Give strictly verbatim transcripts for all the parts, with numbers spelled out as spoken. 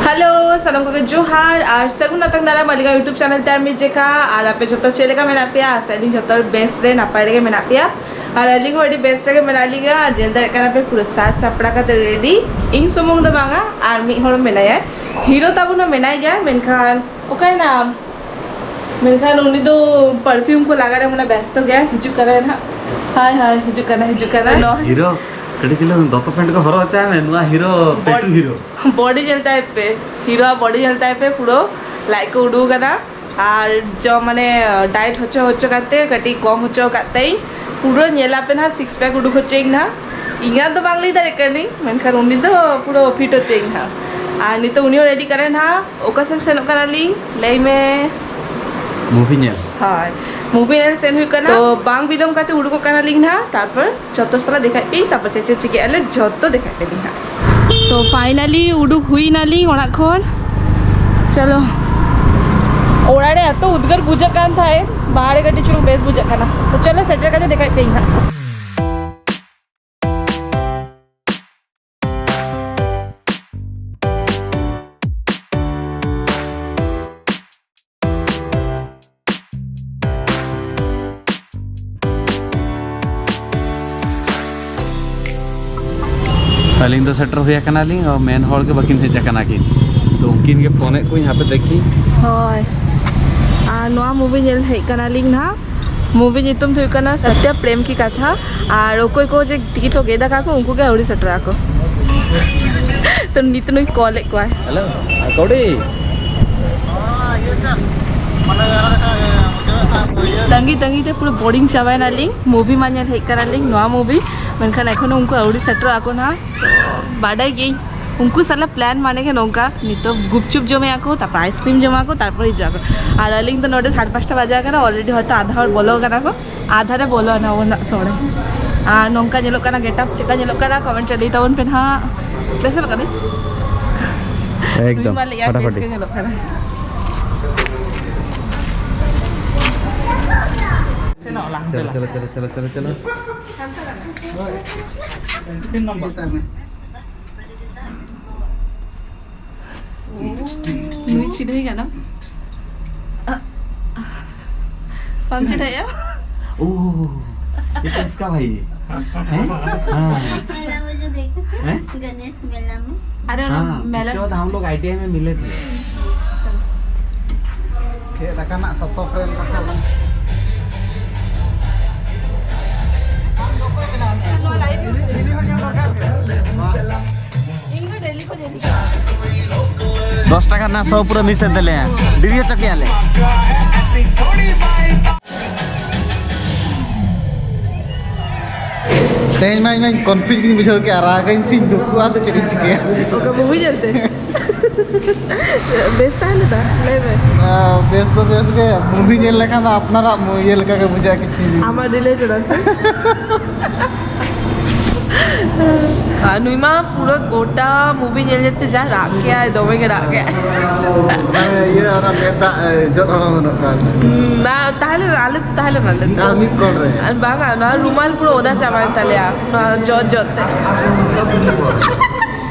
Hello, ᱥᱟᱱᱟᱢ ᱠᱚᱜᱮ ᱡᱚᱦᱟᱨ ᱟᱨ ᱥᱟᱹᱜᱩᱱ ᱟᱛᱟᱝ ᱫᱟᱨᱟᱢ ᱟᱹᱞᱤᱧᱟᱜ YouTube ᱪᱮᱱᱮᱞ ᱛᱮ ᱟᱨ ᱢᱤᱫ ᱡᱮᱠᱷᱟ᱾ ᱟᱨ ᱟᱯᱮ ᱡᱚᱛᱚ ᱪᱮᱫ ᱞᱮᱠᱟ ᱢᱮᱱᱟᱜ ᱯᱮᱭᱟ? ᱟᱥᱟᱭ ᱫᱤᱧ ᱡᱚᱛᱚ ᱦᱚᱲ ᱵᱮᱥ ᱨᱮ ᱱᱟᱯᱟᱭ ᱨᱮᱜᱮ ᱢᱮᱱᱟᱜ ᱯᱮᱭᱟ᱾ ᱟᱨ ᱟᱹᱞᱤᱧ ᱦᱚᱸ ᱟᱹᱰᱤ ᱵᱮᱥ ᱨᱮᱜᱮ ᱢᱮᱱᱟᱜ ᱞᱤᱧᱟ᱾ ᱟᱨ ᱧᱮᱞ ᱫᱟᱲᱮᱭᱟᱜ ᱠᱟᱱᱟ ᱯᱮ, ᱯᱩᱨᱟᱹ ᱥᱟᱡᱽ ᱥᱟᱯᱲᱟᱣ ᱠᱟᱛᱮ ᱨᱮᱰᱤ᱾ ᱤᱧ ᱥᱩᱢᱩᱝ ᱫᱚ ᱵᱟᱝᱟ, ᱟᱨ ᱢᱤᱫ ᱦᱚᱲ ᱢᱮᱱᱟᱭᱟ, ᱦᱤᱨᱳ ᱛᱟᱵᱚᱱ ᱦᱚᱸ ᱢᱮᱱᱟᱭ ᱜᱮᱭᱟ, ᱢᱮᱱᱠᱷᱟᱱ ᱚᱠᱟᱭᱮᱱᱟᱢ? ᱢᱮᱱᱠᱷᱟᱱ ᱩᱱᱤ ᱫᱚ ᱯᱟᱨᱯᱷᱤᱭᱩᱢ ᱠᱚ ᱞᱟᱜᱟᱣ ᱨᱮ ᱢᱟᱱᱮ ᱵᱮᱥᱛᱚ ᱜᱮᱭᱟ᱾ ᱦᱤᱡᱩᱜ ᱠᱟᱱᱟᱭ ᱱᱟᱦᱟᱜ᱾ ᱦᱟᱭ ᱦᱟᱭ, ᱦᱤᱡᱩᱜ ᱠᱟᱱᱟᱭ, ᱦᱤᱡᱩᱜ ᱠᱟᱱᱟᱭ᱾ ᱱᱚ- ᱦᱤᱨᱳ, ᱠᱟᱹᱴᱤᱡ ᱪᱩᱞᱩᱝ ᱫᱚᱛᱚ ᱯᱮᱱᱴ ᱠᱚ ᱦᱚᱨᱚᱜ ᱦᱚᱪᱚᱭ ᱢᱮ, ᱱᱚᱣᱟ ᱦᱤᱨᱳ, ᱵᱚᱰ- ᱯᱮᱴᱩ ᱦᱤᱨᱳ᱾ ᱵᱚᱰᱤ ᱧᱮᱞ ᱛᱟᱭ ᱯᱮ, ᱦᱤᱨᱳᱣᱟᱜ ᱵᱚᱰᱤ ᱧᱮᱞ ᱛᱟᱭ ᱯᱮ, ᱯᱩᱨᱟᱹ ᱞᱟᱡ ᱠᱚ ᱩᱰᱩᱠ ᱟᱠᱟᱱᱟ᱾ ᱟᱨ ᱡᱚᱢ ᱢᱟᱱᱮ ᱰᱟᱭᱮᱴ ᱦᱚᱪᱚ ᱦᱚᱪᱚ ᱠᱟᱛᱮ ᱠᱟᱹᱴᱤᱡ ᱠᱚᱢ ᱦᱚᱪᱚ ᱟᱠᱟᱫ ᱛᱮᱭ ᱯᱩᱨᱟᱹ ᱧᱮᱞ ᱟᱯᱮ ᱱᱟᱦᱟᱜ, ᱥᱤᱠᱥ ᱯᱮᱠ ᱩᱰᱩᱠ ᱦᱚᱪᱚᱭᱮᱧ ᱱᱟᱦᱟᱜ᱾ ᱤᱧᱟᱹᱜ ᱫᱚ ᱵᱟᱝ ᱞᱟᱹᱭ ᱫᱟᱲᱮᱭᱟᱜ ᱠᱟᱹᱱᱟᱹᱧ, ᱢᱮᱱᱠᱷᱟᱱ ᱩᱱᱤ ᱫᱚ ᱯᱩᱨᱟᱹ ᱯᱷᱤᱴ ᱦᱚᱪᱚᱭᱮᱧ ᱱᱟᱦᱟᱜ᱾ ᱟᱨ ᱱᱤᱛᱚᱜ ᱩᱱᱤ ᱦᱚᱸ ᱨᱮᱰᱤ ᱠᱟᱱᱟᱭ ᱱᱟᱦᱟᱜ᱾ ᱚᱠᱟ ᱥᱮᱫ ᱥᱮᱱᱚᱜ ᱠᱟᱱᱟᱞᱤᱧ ᱞᱟᱹᱭ ᱢᱮ? ᱢᱩᱵᱷᱤ ᱧᱮᱞ᱾ ᱦᱳᱭ, ᱢᱩᱵᱷᱤ ᱧᱮᱞ ᱥᱮᱱ ᱦᱩᱭᱩᱜ ᱠᱟᱱᱟ᱾ ᱛᱚ ᱵᱟᱝ ᱵᱤᱞᱚᱢ ᱠᱟᱛᱮ ᱩᱰᱩᱠᱚᱜ ᱠᱟᱱᱟᱞᱤᱧ ᱱᱟᱦᱟᱜ, ᱛᱟᱨᱯᱚᱨ ᱡᱚᱛᱚ ᱥᱟᱞᱟᱜ ᱫᱮᱠᱷᱟᱭ ᱯᱮ, ᱛᱟᱨᱯᱚᱨ ᱪᱮᱫ ᱪᱮᱫ ᱪᱤᱠᱟᱹᱜ ᱟᱞᱮ ᱡᱚᱛᱚ ᱫᱮᱠᱷᱟᱭ ᱯᱮ ᱱᱟᱦᱟᱜ᱾ ᱛᱚ ᱯᱷᱟᱭᱱᱟᱞᱤ ᱩᱰᱩᱠ ᱦᱩᱭ ᱱᱟᱞᱤᱧ ᱚᱲᱟᱜ ᱠᱷᱚᱱ᱾ ᱪᱚᱞᱚ, ᱚᱲᱟᱜ ᱨᱮ ᱮᱛᱚ ᱩᱫᱽᱜᱟᱹᱨ ᱵᱩᱡᱷᱟᱹᱜ ᱠᱟᱱ ᱛᱟᱦᱮᱸᱫ, ᱵᱟᱦᱨᱮ ᱠᱟᱹᱴᱤᱡ ᱪᱩᱞᱩᱝ ᱵᱮᱥ ᱵᱩᱡᱷᱟᱹᱜ ᱠᱟᱱᱟ᱾ ᱛᱚ ᱪᱚᱞᱚ, ᱥᱮᱴᱮᱨ ᱠᱟᱛᱮ ᱫᱮᱠᱷᱟᱭ ᱯᱮ ᱱᱟᱦᱟᱜ᱾ ᱟᱹᱞᱤᱧ ᱫᱚ ᱥᱮᱴᱮᱨ ᱦᱩᱭ ᱟᱠᱟᱱᱟᱞᱤᱧ, ᱟᱨ ᱢᱮᱱ ᱦᱚᱲ ᱜᱮ ᱵᱟᱹᱠᱤᱱ ᱦᱮᱡ ᱟᱠᱟᱱᱟ ᱠᱤᱱ᱾ ᱛᱚ ᱩᱱᱠᱤᱱ ᱜᱮ ᱯᱷᱳᱱᱮᱫ ᱠᱚᱣᱟᱧ, ᱦᱟᱯᱮ ᱫᱮᱠᱷᱤ᱾ ᱦᱳᱭ, ᱟᱨ ᱱᱚᱣᱟ ᱢᱩᱵᱷᱤ ᱧᱮᱞ ᱦᱮᱡ ᱠᱟᱱᱟᱞᱤᱧ ᱱᱟᱦᱟᱜ᱾ ᱢᱩᱵᱷᱤ ᱧᱩᱛᱩᱢ ᱫᱚ ᱦᱩᱭᱩᱜ ᱠᱟᱱᱟ ᱥᱚᱛᱭᱟ ᱯᱨᱮᱢ ᱠᱤ ᱠᱟᱛᱷᱟ᱾ ᱟᱨ ᱚᱠᱚᱭ ᱠᱚ ᱡᱮ ᱴᱤᱠᱤᱴ ᱠᱚ ᱜᱮᱫ ᱟᱠᱟᱫ ᱠᱚ, ᱩᱱᱠᱩ ᱜᱮ ᱟᱹᱣᱨᱤ ᱥᱮᱴᱮᱨᱚᱜ ᱟᱠᱚ᱾ ᱛᱚ ᱱᱤᱛ ᱱᱩᱭ ᱠᱚᱞᱮᱫ ᱠᱚᱣᱟᱭ᱾ ᱦᱮᱞᱳ, ᱠᱟᱹᱣᱰᱤ᱾ ᱛᱟᱺᱜᱤ ᱛᱟᱺᱜᱤ ᱛᱮ ᱯᱩᱨᱟᱹ ᱵᱳᱨᱤᱝ ᱪᱟᱵᱟᱭᱮᱱᱟᱞᱤᱧ᱾ ᱢᱩᱵᱷᱤ ᱢᱟ ᱧᱮᱞ ᱦᱮᱡ ᱠᱟᱱᱟᱞᱤᱧ, ᱱᱚᱣᱟ ᱢᱩᱵᱷᱤ, ᱢᱮᱱᱠᱷᱟᱱ ᱮᱠᱷᱚᱱᱳ ᱩᱱᱠᱩ ᱟᱹᱣᱨᱤ ᱥᱮᱴᱮᱨᱚᱜ ᱟᱠᱚ ᱱᱟᱦᱟᱜ᱾ ᱛᱚ ᱵᱟᱰᱟᱭ ᱜᱤᱭᱟᱹᱧ, ᱩᱱᱠᱩ ᱥᱟᱞᱟᱜ ᱯᱞᱟᱱ ᱢᱟᱱᱮ ᱜᱮ ᱱᱚᱝᱠᱟ, ᱱᱤᱛᱚᱜ ᱜᱩᱯᱪᱩᱯ ᱡᱚᱢᱮᱜᱼᱟ ᱠᱚ, ᱛᱟᱨᱯᱚᱨ ᱟᱭᱤᱥᱠᱨᱤᱢ ᱡᱚᱢᱟ ᱠᱚ, ᱛᱟᱨᱯᱚᱨ ᱦᱤᱡᱩᱜ ᱟᱠᱚ᱾ ᱟᱨ ᱟᱹᱞᱤᱧ ᱫᱚ ᱱᱚᱰᱮ ᱥᱟᱲᱮ ᱯᱟᱸᱪᱴᱟ ᱵᱟᱡᱟᱣ ᱠᱟᱱᱟ, ᱚᱞᱨᱮᱰᱤ ᱦᱚᱭᱛᱳ ᱟᱫᱷᱟ ᱦᱚᱲ ᱵᱚᱞᱚ ᱠᱟᱱᱟ ᱠᱚ, ᱟᱫᱷᱟ ᱨᱮ ᱵᱚᱞᱚ ᱟᱱᱟ ᱚᱱᱟ ᱥᱚᱲᱮ᱾ ᱟᱨ ᱱᱚᱝᱠᱟ ᱧᱮᱞᱚᱜ ᱠᱟᱱᱟ ᱜᱮᱴᱟᱯ, ᱪᱮᱠᱟ ᱧᱮᱞᱚᱜ ᱠᱟᱱᱟ ᱠᱚᱢᱮᱱᱴ ᱨᱮ ᱞᱟᱹᱭ ᱛᱟᱵᱚᱱ ᱯᱮ ᱱᱟᱦᱟᱜ᱾ ᱵᱮᱥ ᱧᱮᱞᱚᱜ ᱠᱟᱹᱱᱟᱹᱧ? ᱮᱠᱫᱚᱢ, ᱱᱩᱭ ᱢᱟ ᱞᱟᱹᱭᱟ ᱵᱮᱥ ᱯᱷᱟᱴᱟᱯᱷᱟᱴᱤ᱾ ᱜᱮ ᱧᱮᱞᱚᱜ ᱠᱟᱱᱟ᱾ ᱥᱮᱱᱚᱜ ᱟᱞᱟᱝ, ᱪᱚᱞᱚ, ᱫᱮᱞᱟ᱾ ᱪᱚᱞᱚ, ᱪᱚᱞᱚ, ᱪᱚᱞᱚ, ᱪᱚᱞᱚ, ᱪᱚᱞᱚ᱾ ᱛᱤᱱ ᱱᱚᱢᱵᱚᱨ? ᱢᱮᱛᱟᱭ ᱢᱮ᱾ ᱱᱩᱭ ᱪᱤᱱᱦᱟᱹᱭ ᱠᱟᱱᱟᱢ? ᱵᱟᱢ ᱪᱤᱱᱦᱟᱹᱭᱟ? ओह, ये तो इसका भाई है। हैं? हाँ। मेला में जो देखे थे, हैं? गणेश मेला में। अरे, हाँ, मेला। इसके बाद हम लोग आईटीआई में मिले थे। ᱪᱮᱫ ᱞᱮᱠᱟᱱᱟᱜ ᱥᱚᱛᱚ ᱯᱨᱮᱢ ᱠᱟᱛᱷᱟ ᱵᱟᱝ? ᱤᱧ ᱫᱚ ᱰᱮᱞᱤ ᱠᱷᱚᱱ ᱧᱮᱞ ᱠᱟᱜ᱾ ᱫᱚᱥ ᱴᱟᱠᱟ ᱨᱮᱱᱟᱜ ᱥᱚ ᱯᱩᱨᱟᱹ ᱢᱤᱥ ᱮᱱ ᱛᱟᱞᱮᱭᱟ᱾ ᱰᱮᱨᱤ ᱦᱚᱪᱚ ᱠᱮᱜᱼᱟ ᱞᱮ᱾ ᱛᱮᱦᱮᱧ ᱢᱟ ᱤᱧ ᱢᱟᱧ ᱠᱚᱱᱯᱷᱤᱭᱩᱡᱽ ᱜᱤᱧ ᱵᱩᱡᱷᱟᱹᱣ ᱠᱮᱜᱼᱟ, ᱨᱟᱜᱟᱹᱧ ᱥᱮᱧ ᱫᱩᱠᱩᱜᱼᱟ ᱥᱮ ᱪᱮᱫ ᱤᱧ ᱪᱤᱠᱟᱹᱭᱟ? ᱚᱠᱟ movie ᱧᱮᱞᱛᱮ? ᱵᱮᱥ ᱛᱟᱦᱮᱸ ᱞᱮᱱᱟ? ᱞᱟᱹᱭ ᱢᱮ᱾ ᱟᱸ, ᱵᱮᱥ ᱫᱚ ᱵᱮᱥ ᱜᱮ, movie ᱧᱮᱞ ᱞᱮᱠᱷᱟᱱ ᱫᱚ ᱟᱯᱱᱟᱨᱟᱜ ᱢᱚ-, ᱤᱭᱟᱹ ᱞᱮᱠᱟ ᱜᱮ ᱵᱩᱡᱷᱟᱹᱜᱼᱟ ᱠᱤᱪᱷᱩ ᱡᱤᱱᱤᱥ᱾ ᱟᱢᱟᱜ related ᱟᱥᱮ? ᱟᱨ ᱱᱩᱭ ᱢᱟ ᱯᱩᱨᱟᱹ ᱜᱚᱴᱟ movie ᱧᱮᱞ ᱧᱮᱞ ᱛᱮ ᱡᱟ ᱨᱟᱜ ᱠᱮᱜᱼᱟᱭ, ᱫᱚᱢᱮ ᱜᱮ ᱨᱟᱜ ᱠᱮᱜᱼᱟᱭ᱾ ᱢᱟᱱᱮ ᱤᱭᱟᱹ, ᱚᱱᱟ ᱢᱮᱫ ᱫᱟᱜ, ᱮ, ᱡᱚᱨᱚ ᱦᱚᱸ ᱵᱟᱹᱱᱩᱜ ᱠᱟᱫᱟ᱾ ᱦᱩᱸ, ᱵᱟ, ᱛᱟᱦᱮᱸ ᱞᱮᱱᱟ, ᱟᱞᱮ ᱫᱚ ᱛᱟᱦᱮᱸ ᱞᱮᱱᱟᱞᱮ ᱛᱚ᱾ ᱟᱨ ᱢᱤᱫ ᱠᱚᱬ ᱨᱮ᱾ ᱟᱨ ᱵᱟᱝᱟ, ᱱᱚᱣᱟ ᱨᱩᱢᱟᱞ ᱯᱩᱨᱟᱹ ᱚᱫᱟ ᱪᱟᱵᱟᱭᱮᱱ ᱛᱟᱞᱮᱭᱟ, ᱱᱚᱣᱟ ᱡᱚ ᱡᱚ ᱛᱮ᱾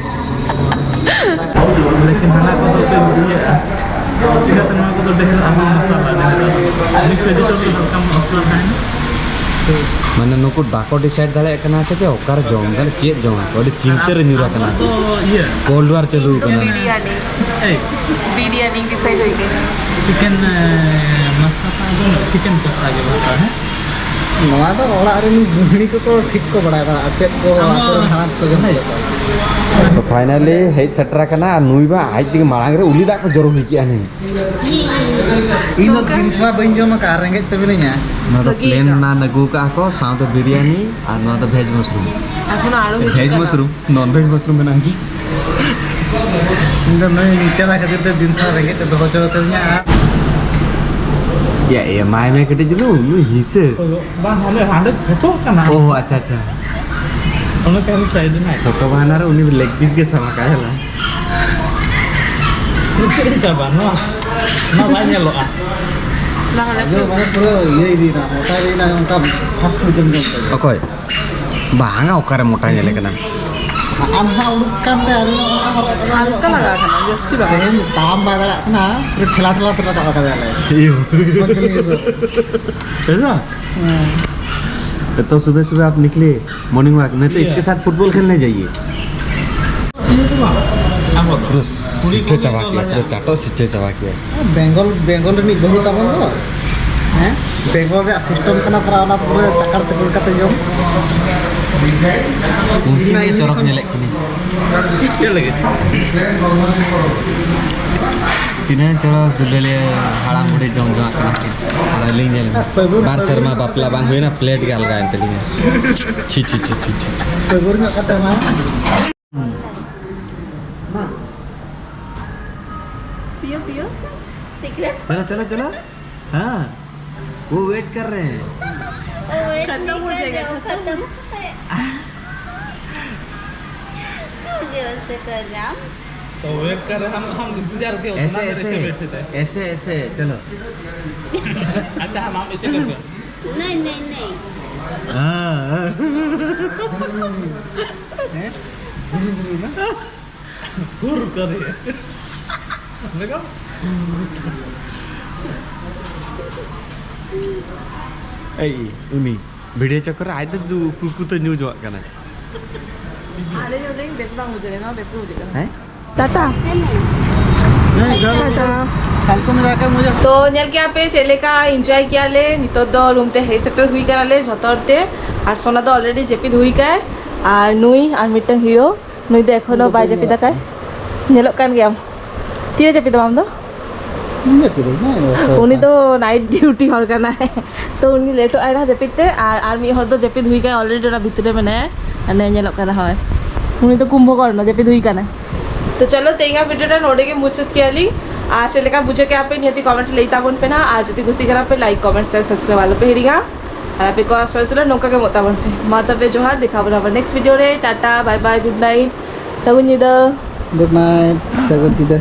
लेकिन ᱦᱟᱱᱟ ᱠᱚᱫᱚ ᱯᱮ ᱤᱭᱟᱹᱜᱼᱟ᱾ ᱪᱤᱠᱟᱹᱛᱮ ᱱᱚᱣᱟ ᱠᱚᱫᱚ ᱰᱷᱮᱨ ᱟᱵᱚ ᱢᱚᱥᱞᱟ ᱰᱷᱮᱨ ᱟᱵᱚ᱾ Mix vegetable ᱦᱟᱞᱠᱟ ᱢᱚᱥᱞᱟ ᱛᱟᱦᱮᱱᱟ᱾ ᱢᱟᱱᱮ ᱱᱩᱠᱩ ᱵᱟᱠᱚ decide ᱫᱟᱲᱮᱭᱟᱜ ᱠᱟᱱᱟ ᱥᱮ ᱪᱮᱫ ᱚᱠᱟᱨᱮ ᱡᱚᱢ, ᱢᱟᱱᱮ ᱪᱮᱫ ᱡᱚᱢᱟ ᱠᱚ, ᱟᱹᱰᱤ ᱪᱤᱱᱛᱟᱹ ᱨᱮ ᱧᱩᱨ ᱟᱠᱟᱱᱟ᱾ ᱟᱵᱚ ᱫᱚ ᱤᱭᱟᱹ᱾ Cold War ᱪᱟᱹᱞᱩ ᱟᱠᱟᱱᱟ᱾ ᱵᱤᱨᱤᱭᱟᱱᱤ᱾ ᱮᱭ᱾ ᱵᱤᱨᱤᱭᱟᱱᱤ decide ᱦᱩᱭ ᱠᱟᱱᱟ᱾ Chicken, ᱮ, ᱢᱟᱥᱟᱞᱟ ᱫᱚ chicken ᱠᱚᱥᱟ ᱜᱮ ᱵᱟᱠᱷᱟᱱ, ᱦᱮᱸ? ᱱᱚᱣᱟ ᱫᱚ ᱚᱲᱟᱜ ᱨᱮᱱ ᱜᱩᱦᱲᱤ ᱠᱚᱠᱚ ᱴᱷᱤᱠ ᱠᱚ ᱵᱟᱲᱟᱭᱟ, ᱟᱨ ᱪᱮᱫ ᱠᱚ ᱟᱢᱟᱜ ᱟᱠᱚᱨᱮᱱ ᱦᱟᱲᱟᱢ ᱠᱚ ᱡᱚᱢ ᱦᱮᱸ᱾ ᱠᱟᱫᱟ᱾ ᱛᱚ finally ᱦᱮᱡ ᱥᱮᱴᱮᱨ ᱟᱠᱟᱱᱟ, ᱟᱨ ᱱᱩᱭ ᱢᱟ ᱟᱡ ᱛᱮᱜᱮ ᱢᱟᱲᱟᱝ ᱨᱮ ᱩᱞᱤ ᱫᱟᱜ ᱠᱚ ᱡᱚᱨᱚ ᱦᱩᱭ ᱠᱮᱜᱼᱟ ᱱᱤ᱾ ᱤᱧ ᱫᱚ ᱫᱤᱱ ᱥᱟᱨᱟ ᱵᱟᱹᱧ ᱡᱚᱢ ᱟᱠᱟᱫᱼᱟ, ᱨᱮᱸᱜᱮᱡ ᱛᱮ ᱢᱤᱱᱟᱹᱧᱟ᱾ ᱱᱚᱣᱟ ᱫᱚ ᱵᱷᱟᱹᱜᱤ plain ᱠᱟᱱᱟ᱾ ᱱᱟᱱ ᱟᱹᱜᱩ ᱟᱠᱟᱫᱼᱟ ᱠᱚ, ᱥᱟᱶᱛᱮ ᱵᱤᱨᱤᱭᱟᱱᱤ, ᱟᱨ ᱱᱚᱣᱟ ᱫᱚ veg mushroom᱾ ᱮᱠᱷᱚᱱᱳ ᱟᱨᱚ ᱦᱤᱡᱩᱜ veg ᱠᱟᱱᱟ᱾ Mushroom, non veg mushroom ᱢᱮᱱᱟᱜᱼᱟ ᱠᱤ? ᱤᱧ ᱫᱚ ᱱᱩᱭ ᱱᱤᱛᱮᱞᱟ ᱠᱷᱟᱹᱛᱤᱨ ᱛᱮ ᱫᱤᱱ ᱥᱟᱨᱟ ᱨᱮᱸᱜᱮᱡ ᱛᱮ ᱫᱚᱦᱚ ᱦᱚᱪᱚ ᱠᱟᱹᱫᱤᱧᱟ᱾ ᱟᱨ ᱭᱟ, ᱮᱢᱟᱭ ᱢᱮ ᱠᱟᱹᱴᱤᱡ ᱪᱩᱞᱩᱝ, ᱱᱩᱭ ᱦᱤᱥᱟᱹ᱾ ᱵᱟᱝ, ᱦᱟᱸᱰᱮ, ᱦᱟᱸᱰᱮ ᱯᱷᱳᱴᱳ ᱠᱟᱱᱟ᱾ ᱳ, ᱟᱪᱪᱷᱟ, ᱟᱪᱪᱷᱟ᱾ ᱚᱱᱟ ᱛᱮ ᱟᱹᱰᱤ side ᱮᱱᱟᱭ᱾ ᱯᱷᱳᱴᱳ ᱵᱟᱦᱟᱱᱟ ᱨᱮ ᱩᱱᱤ leg piece ᱜᱮ ᱥᱟᱢᱟ ᱠᱟᱭ ᱦᱮᱞᱟ᱾ ᱪᱮᱫ ᱤᱧ ᱪᱟᱵᱟ ᱱᱚᱣᱟ? ᱱᱚᱣᱟ ᱵᱟᱭ ᱧᱮᱞᱚᱜᱼᱟ᱾ ᱵᱟᱝ, ᱟᱞᱮ ᱤᱭᱟᱹ ᱢᱟᱱᱮ ᱯᱩᱨᱟᱹ ᱤᱭᱟᱹ ᱤᱫᱤᱭᱮᱱᱟ, ᱢᱚᱴᱟ ᱤᱫᱤᱭᱮᱱᱟ, ᱚᱱᱠᱟ fast food ᱡᱚᱢ ᱡᱚᱢ ᱛᱮ᱾ ᱚᱠᱚᱭ? ᱵᱟᱝᱟ, ᱚᱠᱟᱨᱮ ᱢᱚᱴᱟ ᱧᱮᱞᱮ ᱠᱟᱱᱟ? ᱟᱨ ᱱᱟᱦᱟᱜ ᱩᱰᱩᱠ ᱠᱟᱱᱛᱮ ᱟᱹᱞᱤᱧ ᱦᱚᱸ ᱚᱱᱟ ᱦᱚᱨᱚᱜ ᱠᱟᱛᱮ ᱦᱟᱞᱠᱟ ᱞᱟᱜᱟᱣ ᱠᱟᱱᱟ, ᱡᱟᱹᱥᱛᱤ ᱵᱟᱝ᱾ ᱛᱮᱦᱮᱧ ᱛᱟᱲᱟᱢ ᱵᱟᱭ ᱫᱟᱲᱮᱭᱟᱜ ᱠᱟᱱᱟ, ᱯᱩᱨᱟᱹ ᱴᱷᱮᱞᱟ ᱴᱷᱮᱞᱟ ᱛᱮ ᱨᱟᱠᱟᱵ ᱟᱠᱟᱫᱟᱭ ᱟᱞᱮ᱾ ᱤᱭᱩ᱾ ᱵᱟᱝ ᱠᱟᱹᱞᱤᱧ ᱫᱚ᱾ ᱮᱥᱟ? ᱦᱮᱸ᱾ तो सुबह सुबह आप निकले मॉर्निंग वॉक, नहीं तो इसके साथ फुटबॉल खेलने जाइए। ᱯᱩᱨᱟᱹ ᱥᱤᱴᱷᱟᱹ ᱪᱟᱵᱟ ᱠᱮᱫᱟ, ᱯᱩᱨᱟᱹ ᱪᱟᱴᱚ ᱥᱤᱴᱷᱟᱹ ᱪᱟᱵᱟ ᱠᱮᱫᱟ᱾ ᱵᱮᱝᱜᱚᱞ, ᱵᱮᱝᱜᱚᱞ ᱨᱤᱱᱤᱡ ᱵᱟᱹᱦᱩ ᱛᱟᱵᱚᱱ ᱫᱚ, ᱦᱮᱸ? ᱵᱮᱝᱜᱚᱞ ᱨᱮᱭᱟᱜ ᱥᱤᱥᱴᱮᱢ ᱠᱟᱱᱟ ᱯᱩᱨᱟᱹ, ᱚᱱᱟ ᱯᱩᱨᱟᱹ ᱪᱟᱠᱟᱲ ᱪᱩᱠᱩᱲ ᱠᱟᱛᱮ ᱡᱚᱢ᱾ ᱩᱱᱠᱤᱱ ᱜᱮ ᱪᱚᱨᱚᱠ ᱧᱮᱞᱮᱫ ᱠᱤᱱᱟᱹᱧ᱾ ᱪᱮᱫ ᱞᱟᱹᱜᱤᱫ? ᱛᱤᱱᱟᱹᱜ ᱪᱚᱨᱚᱠ ᱫᱩᱞᱟᱹᱲᱤᱭᱟᱹ ᱦᱟᱲᱟᱢ ᱵᱩᱲᱦᱤ ᱡᱚᱢ ᱡᱚᱝᱟᱜ ᱠᱟᱱᱟ ᱠᱤᱱ᱾ ᱟᱨ ᱟᱹᱞᱤᱧ ᱧᱮᱞ ᱢᱮ, ᱵᱟᱨ ᱥᱮᱨᱢᱟ ᱵᱟᱯᱞᱟ ᱵᱟᱝ ᱦᱩᱭᱱᱟ, ᱯᱞᱮᱴ ᱜᱮ ᱟᱞᱜᱟᱭᱮᱱ ᱛᱟᱹᱞᱤᱧᱟ᱾ ᱪᱷᱤ, ᱪᱷᱤ, ᱪᱷᱤ, ᱪᱷᱤ, ᱪᱷᱤ᱾ ᱯᱟᱹᱜᱩᱨ ᱧᱚᱜ ᱠᱟᱛᱮ ᱦᱚᱸ᱾ पियो, पियो। सिगरेट। चलो, चलो, चलो। हाँ, वो वेट कर रहे हैं। ओ, वेट खत्म नहीं हो कर जाएगा, रहे हो, खत्म। खत्म। मुझे उससे कर रहा हूँ। तो वेट कर रहे हैं, हम, हम इंतजार के ऐसे, उतना देर ऐसे ऐसे, बैठे थे। ऐसे, ऐसे, चलो। अच्छा, हम, हम ऐसे करके। नहीं, नहीं, नहीं। हाँ। हैं? गुरु, गुरु ना। हुर करे। देखो। ᱮᱭ, ᱩᱱᱤ ᱵᱷᱤᱰᱤᱭᱳ ᱪᱚᱠᱠᱚᱨ ᱨᱮ ᱟᱡ ᱫᱚ ᱫᱩ-, ᱠᱩ-, ᱠᱩ ᱛᱮ ᱧᱩ ᱡᱚᱝᱟᱜ ᱠᱟᱱᱟᱭ᱾ ᱟᱞᱮ ᱧᱩ ᱞᱟᱹᱜᱤᱫ ᱵᱮᱥ ᱵᱟᱝ ᱵᱩᱡᱷᱟᱹᱜ ᱠᱟᱱᱟ, ᱵᱮᱥ ᱜᱮ ᱵᱩᱡᱷᱟᱹᱜ ᱠᱟᱱᱟ᱾ ᱦᱮᱸ? ᱴᱟᱴᱟ। ᱦᱮᱸ, ᱡᱚᱢ ᱴᱟᱴᱟ। ᱯᱷᱟᱞᱛᱩ ᱢᱮᱱᱟᱜ ᱠᱷᱟᱡ ᱢᱚᱡᱟ᱾ ᱛᱚ ᱧᱮᱞ ᱠᱮᱜᱼᱟ ᱯᱮ ᱪᱮᱫ ᱞᱮᱠᱟ ᱮᱱᱡᱚᱭ ᱠᱮᱜᱼᱟ ᱞᱮ᱾ ᱱᱤᱛᱚᱜ ᱫᱚ ᱨᱩᱢ ᱛᱮ ᱦᱮᱡ ᱥᱮᱴᱮᱨ ᱦᱩᱭ ᱠᱟᱱᱟ ᱞᱮ ᱡᱷᱚᱛᱚ ᱦᱚᱲ ᱛᱮ᱾ ᱟᱨ ᱥᱳᱱᱟ ᱫᱚ already ᱡᱟᱹᱯᱤᱫ ᱦᱩᱭ ᱠᱟᱭ᱾ ᱟᱨ ᱱᱩᱭ ᱟᱨ ᱢᱤᱫᱴᱟᱝ ᱦᱤᱨᱳ, ᱱᱩᱭ ᱫᱚ ᱮᱠᱷᱚᱱᱳ ᱩᱱᱤ ᱫᱚ ᱵᱟᱭ ᱵᱟᱹᱧ ᱡᱟᱹᱯᱤᱫ ᱧᱮᱞᱚᱜ ᱟᱠᱟᱭ᱾ ᱠᱟᱱᱟ᱾ ᱧᱮᱞᱚᱜ ᱠᱟᱱ ᱜᱮᱭᱟᱢ᱾ ᱛᱤᱨᱮ ᱡᱟᱹᱯᱤᱫ ᱟᱢ ᱫᱚ? ᱤᱧ ᱡᱟᱹᱯᱤᱫᱟᱹᱧ, ᱦᱮᱸ, ᱚᱠᱚᱭ ᱩᱱᱤ ᱚᱠᱟ᱾ ᱫᱚ ᱱᱟᱭᱤᱴ ᱰᱤᱭᱩᱴᱤ ᱦᱚᱲ ᱠᱟᱱᱟᱭ᱾ ᱛᱚ ᱩᱱᱤ ᱞᱮᱴᱚᱜ ᱟᱭ ᱱᱟᱦᱟᱜ ᱡᱟᱹᱯᱤᱫ ᱛᱮ, ᱟᱨ, ᱟᱨ ᱢᱤᱫ ᱦᱚᱲ ᱫᱚ ᱡᱟᱹᱯᱤᱫ ᱦᱩᱭ ᱠᱟᱭ, already ᱚᱱᱟ ᱵᱷᱤᱛᱨᱤ ᱨᱮ ᱢᱮᱱᱟᱭᱟ᱾ ᱦᱟᱱᱮ ᱧᱮᱞᱚᱜ ᱠᱟᱱᱟ, ᱦᱳᱭ᱾ ᱩᱱᱤ ᱫᱚ ᱠᱩᱢᱵᱷᱚᱠᱚᱨᱬᱚ, ᱡᱟᱹᱯᱤᱫ ᱦᱩᱭ ᱠᱟᱱᱟ᱾ ᱛᱚ ᱪᱚᱞᱚ, ᱛᱮᱦᱮᱧᱟᱜ ᱵᱷᱤᱰᱤᱭᱳ ᱴᱟ ᱱᱚᱰᱮ ᱜᱮ ᱢᱩᱪᱟᱹᱫ ᱠᱮᱜᱼᱟ ᱞᱤᱧ᱾ ᱟᱨ ᱪᱮᱫ ᱞᱮᱠᱟ ᱵᱩᱡᱷᱟᱹᱣ ᱠᱮᱜᱼᱟ ᱯᱮ, ᱱᱤᱦᱟᱹᱛᱤ ᱠᱚᱢᱮᱱᱴ ᱞᱟᱹᱭ ᱛᱟᱵᱚᱱ ᱯᱮ ᱱᱟᱦᱟᱜ᱾ ᱟᱨ ᱡᱩᱫᱤ ᱠᱩᱥᱤ ᱠᱟᱱᱟ ᱯᱮ, ᱞᱟᱭᱤᱠ, ᱠᱚᱢᱮᱱᱴ, ᱥᱮᱭᱟᱨ, ᱥᱟᱵᱥᱠᱨᱟᱭᱤᱵ ᱟᱞᱚ ᱯᱮ ᱦᱤᱲᱤᱧᱟ᱾ ᱟᱨ ᱟᱯᱮ ᱠᱚᱣᱟᱜ ᱥᱚᱡᱽ ᱥᱚᱡᱽ ᱱᱚᱝᱠᱟ ᱜᱮ ᱮᱢᱚᱜ ᱛᱟᱵᱚᱱ ᱯᱮ᱾ ᱢᱟ ᱛᱚᱵᱮ ᱡᱚᱦᱟᱨ, ᱫᱮᱠᱷᱟ ᱵᱚᱱᱟ ᱟᱵᱟᱨ ᱱᱮᱠᱥᱴ ᱵᱷᱤᱰᱤᱭᱳ ᱨᱮ᱾ ᱴᱟᱴᱟ, ᱵᱟᱭ ᱵᱟᱭ, ᱜᱩᱰ ᱱᱟᱭᱤᱴ, ᱥᱟᱹᱜᱩᱱ ᱧᱤᱫᱟᱹ᱾ ᱜᱩᱰ ᱱᱟᱭᱤᱴ, ᱥᱟᱹᱜᱩᱱ ᱧᱤᱫᱟᱹ᱾